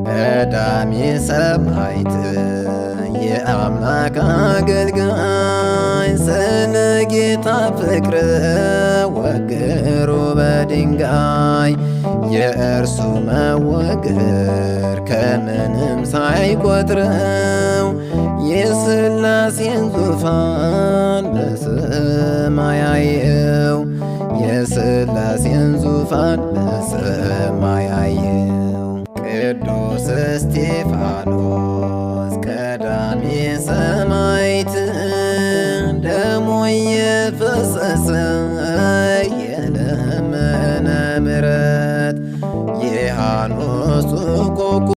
ቀዳሚ ሰማዕት የአምላክ አገልጋይ፣ ስለ ጌታ ፍቅር ወግሩ በድንጋይ። የእርሱ መወገር ከምንም ሳይቆጥረው የሥላሴን ዙፋን በሰማይ አየው። የሥላሴን ዙፋን በሰማይ አየው። ቅዱስ እስጢፋኖስ